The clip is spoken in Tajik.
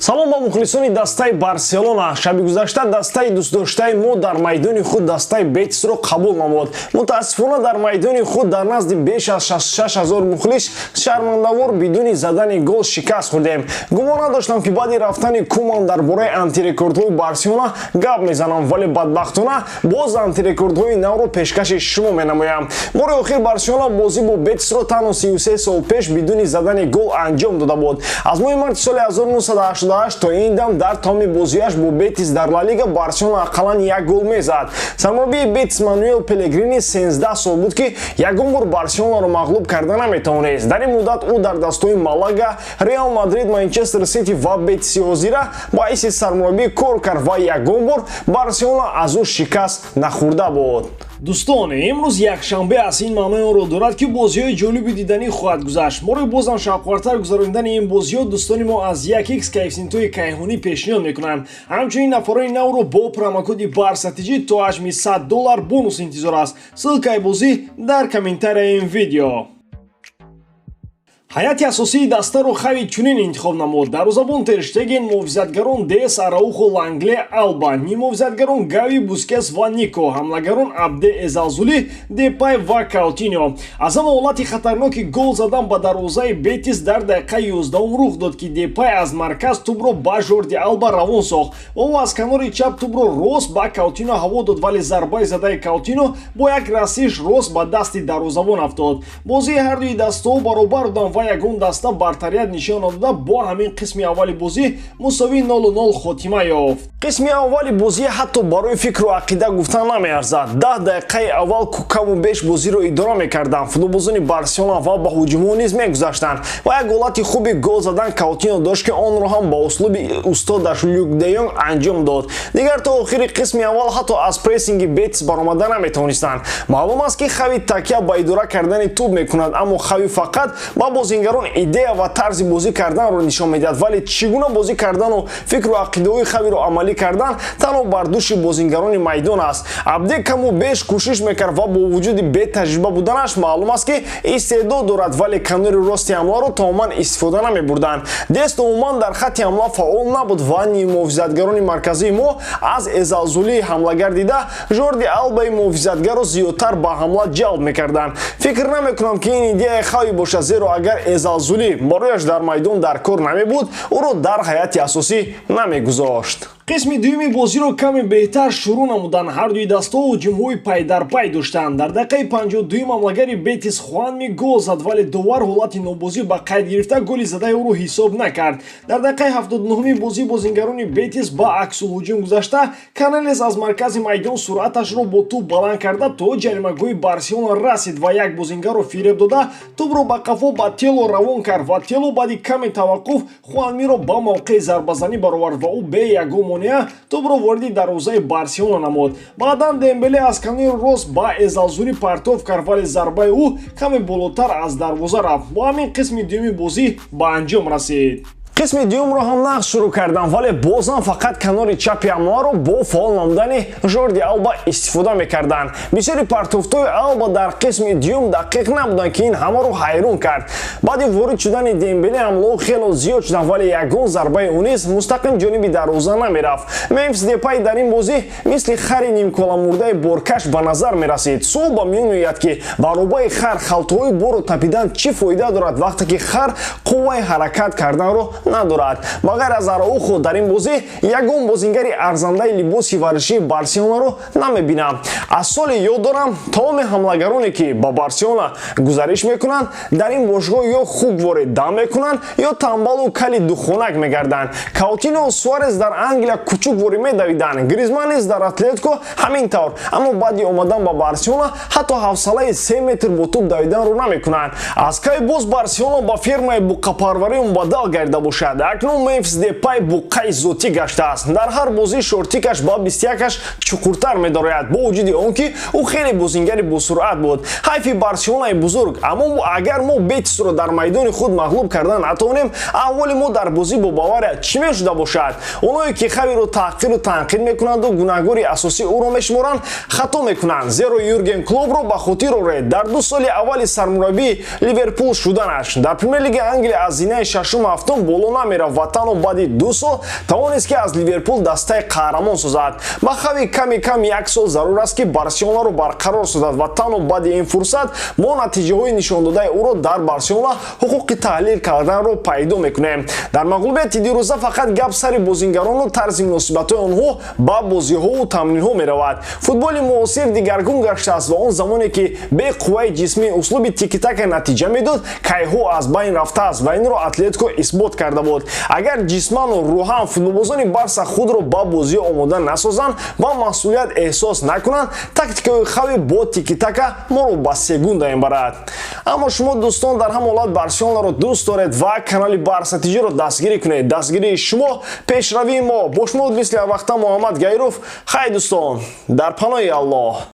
Салом ба мухлисони дастаи Барселона. Шаби гузашта дастаи дӯстдоштаи мо дар майдони худ дастаи Бетисро қабул намуд. Мутаассифона, дар майдони худ дар назди беш аз 66 ҳазор мухлис шармандавор бидуни задани гол шикаст хӯрдем. Гумон надоштам, ки баъди рафтани Куман дар бораи антирекордҳои Барселона гап мезанам, вале бадбахтона боз антирекордҳои навро пешкаши шумо менамоям. Бори охир Барселона бозӣ бо Бетисро танҳо 33 сол пеш бидуни задани гол анҷом дода буд. Аз моҳи марти соли 1988 то ин дам дар тамоми бозиаш бо Бетис дар Ла Лига Барселона ақаллан як гол мезад. Сармураббии Бетис Мануэл Пелегрини 13 сол буд, ки ягон бор Барселонаро мағлуб карда наметавонист. Дар ин муддат ӯ дар дастҳои Малага, Реал Мадрид, Манчестер Сити ва Бетиси ҳозира ба ҳайси сармураббӣ кор кард ва ягон бор Барселона аз ӯ шикаст нахӯрда буд. Дӯстон, имрӯз якшанбе аст. Ин маънои онро дорад, ки бозиҳои ҷолиби диданӣ хоҳад гузашт. Моро бозам шавқвартар гузаронидани ин бозиҳо дӯстони мо аз 1x коэффисиентҳои кайҳонӣ пешниҳод мекунанд. Ҳамчунин нафарони навро бо промокоди БАРСАТИҷӣ то ҳаҷми 100 доллар бонус интизор аст. Ссылкаи бозӣ дар комментарияи ин видео. Ҳайати асосии дастаро Хави чунин интихоб намуд: дарвозабон Тер Штеген, муҳофизатгарон Дест, Араухо, Лангле, Алба, ниммуҳофизатгарон Гави, Бускес ва Нико, ҳамлагарон Абде Эзалзули, Депай ва Каутино. Аз ҳама ҳолати хатарноки гол задан ба дарвозаи Бетис дар дақиқаи 11-ум рух дод, ки Депай аз марказ тӯбро ба Жорди Алба равон сохт ва ӯ аз канори чап тӯбро рост ба Каутино ҳаво дод, вале зарбаи задаи Каутино бо як расиш рост ба дасти дарвозабон афтод. Бозии ҳардуи дастаҳо баробар буданд ва ягон даста бартарият нишон надода. Бо ҳамин қисми аввали бозӣ мусовии 0-0 хотима ёфт. Қисми аввали бозӣ ҳатто барои фикру ақида гуфтан намеарзад. 10 дақиқаи аввал каму беш бозиро идора мекарданд футболбозони Барселона ва ба ҳуҷумҳо низ мегузаштанд ва як ҳолати хуби гол задан Каутино дошт, ки онро ҳам ба услуби устодаш Люк де Йонг анҷом дод. Дигар то охири қисми аввал ҳатто аз прессинги Бетис баромада наметавонистанд. Маълум аст, ки Хави такя ба идора кардани тӯб мекунад, аммо Хави фақат ба бозингарон идея ва тарзи бозӣ карданро нишон медиҳад, вале чӣ гуна бозӣ кардану фикру ақидаҳои Хавиро амалӣ кардан танҳо бар дӯши бозингарони майдон аст. Абде каму беш кӯшиш мекард ва бо вуҷуди бетаҷриба буданаш маълум аст, ки истеъдод дорад, вале канори рости ҳамларо тамоман истифода намебурданд. Дест умуман дар хатти ҳамла фаъол набуд ва ниммуҳофизатгарони марказии мо аз Эзалзулии ҳамлагар дида Жорди Албаи муҳофизатгарро зиёдтар ба ҳамла ҷалб мекарданд. Фикр намекунам, ки ин идеяи Хави бошад, зеро агар Эзалзулӣ барояш дар майдон дар кор намебуд, ӯро дар ҳайати асосӣ намегузошт. Қисми дуюми бозиро каме беҳтар шурӯъ намуданд. Ҳардуи дастаҳо ҳуҷумҳои пайдарпай доштанд. Дар дақиқаи 52-юм ҳамлагари Бетис Хуанми гол зад, вале довар ҳолати нобозӣ ба қайд гирифта, голи задаи ӯро ҳисоб накард. Дар дақиқаи 79-уми бозӣ бозингарони Бетис ба аксулҳуҷум гузашта, Каналес аз маркази майдон суръаташро бо тӯб баланд карда то ҷаримагоҳи Барселона расид ва як бозингарро фиреб дода, тӯбро ба қафо ба Тело равон кард ва Тело баъди каме таваққуф Хуанмиро ба мавқеи зарбазанӣ баровард ва ӯ бе ягон монеа тӯбро вориди дарвозаи Барселона намуд. Баъдан Дембеле аз канори рост ба Эзалзурӣ партов кард, вале зарбаи ӯ каме болотар аз дарвоза рафт. Бо ҳамин қисми дуюми бозӣ ба анҷом расид. Қисми дуюмро ҳам нағз шурӯъ кардам, вале бозам фақат канори чапи ҳамларо бо фаъол намудани Жорди Алба истифода мекарданд. Бисёри партофтҳои Алба дар қисми дуюм дақиқ набуданд, ки ин ҳамаро ҳайрон кард. Баъди ворид шудани Дембеле ҳамлаҳо хело зиёд шуданд, вале ягон зарбаи ӯ низ мустақим ҷониби дарвоза намерафт. Мемфис Депай дар ин бозӣ мисли хари нимколамурдаи боркаш ба назар мерасид. Суол ба миён меояд, ки баробаи хар халтаҳои борро тапидан чӣ фоида дорад, вақте ки хар қувваи ҳаракат карданро надорад? Ба ғайр аз Араухо дар ин бозӣ ягон бозингари арзандаи либоси варзишии Барселонаро намебинам. Аз соли ёд дорам, тамоми ҳамлагароне, ки ба Барселона гузариш мекунанд, дар ин бошгоҳ ё хуб дам мекунанд, ё тамбалу кали духонак мегарданд. Каутино, Суарес дар Англия кучукворӣ медавиданд, Гризман низ дар Атлетико ҳамин тавр, аммо баъди омадан ба Барселона ҳатто ҳавсалаи 3 метр бо тӯб давиданро намекунанд. Аз кай боз Барселона ба фермаи буққапарварӣ мубаддал гардида бошад? Акнун Мемфис Депай буққаи зотӣ гаштааст. Дар ҳар бозӣ шортикаш ба 21-аш чуқуртар медарояд, бо вуҷуди он ки ӯ хеле бозингари босуръат буд. Ҳайфи Барселонаи бузург, аммо агар мо Бетисро дар майдони худ мағлуб кардан натавонем, аҳволи мо дар бозӣ бо Бавария чӣ мешуда бошад? Оное ки Хавиро таҳқиру танқид мекунанду гунаҳгори асосӣ ӯро мешуморанд, хато мекунанд, зеро Юрген Клопро ба хотир оред. Дар 2 соли аввали сармураббии Ливерпул шуданаш дар Премер-лигаи Англия аз зинаи шашуму ҳафтум боло. Боло намерафт ва танҳо баъди 2 сол тавонист, ки аз Ливерпул дастаи қаҳрамон созад. Ба Хави ками кам як сол зарур аст, ки Барселонаро барқарор созад, ва танҳо баъди ин фурсат мо натиҷаҳои нишондодаи ӯро дар Барселона ҳуқуқи таҳлил карданро пайдо мекунем. Дар мағлубияти дирӯза фақат гап сари бозингарону тарзи муносибатҳои онҳо ба бозиҳову тамринҳо меравад. Футболи муосир дигаргун гаштааст ва он замоне, ки бе қувваи ҷисмӣ услуби тикитака натиҷа медод, кайҳо аз байн рафтааст ва инро Атлетико исбот карда буд. Агар ҷисману рӯҳан футболбозони Барса худро ба бозӣ омода насозанд ва масъулият эҳсос накунанд, тактикаи Хави бо тикитака моро ба Сегунда мебарад. Аммо шумо, дӯстон, дар ҳам ҳолат Барселонаро дӯст доред ва канали Барса ТЖ-ро дастгирӣ кунед. Дастгирии шумо — пешравии мо. Бо шумо буд, мисли ҳарвақта, Муҳаммад Гайров. Хай, дӯстон, дар паноҳи Аллоҳ.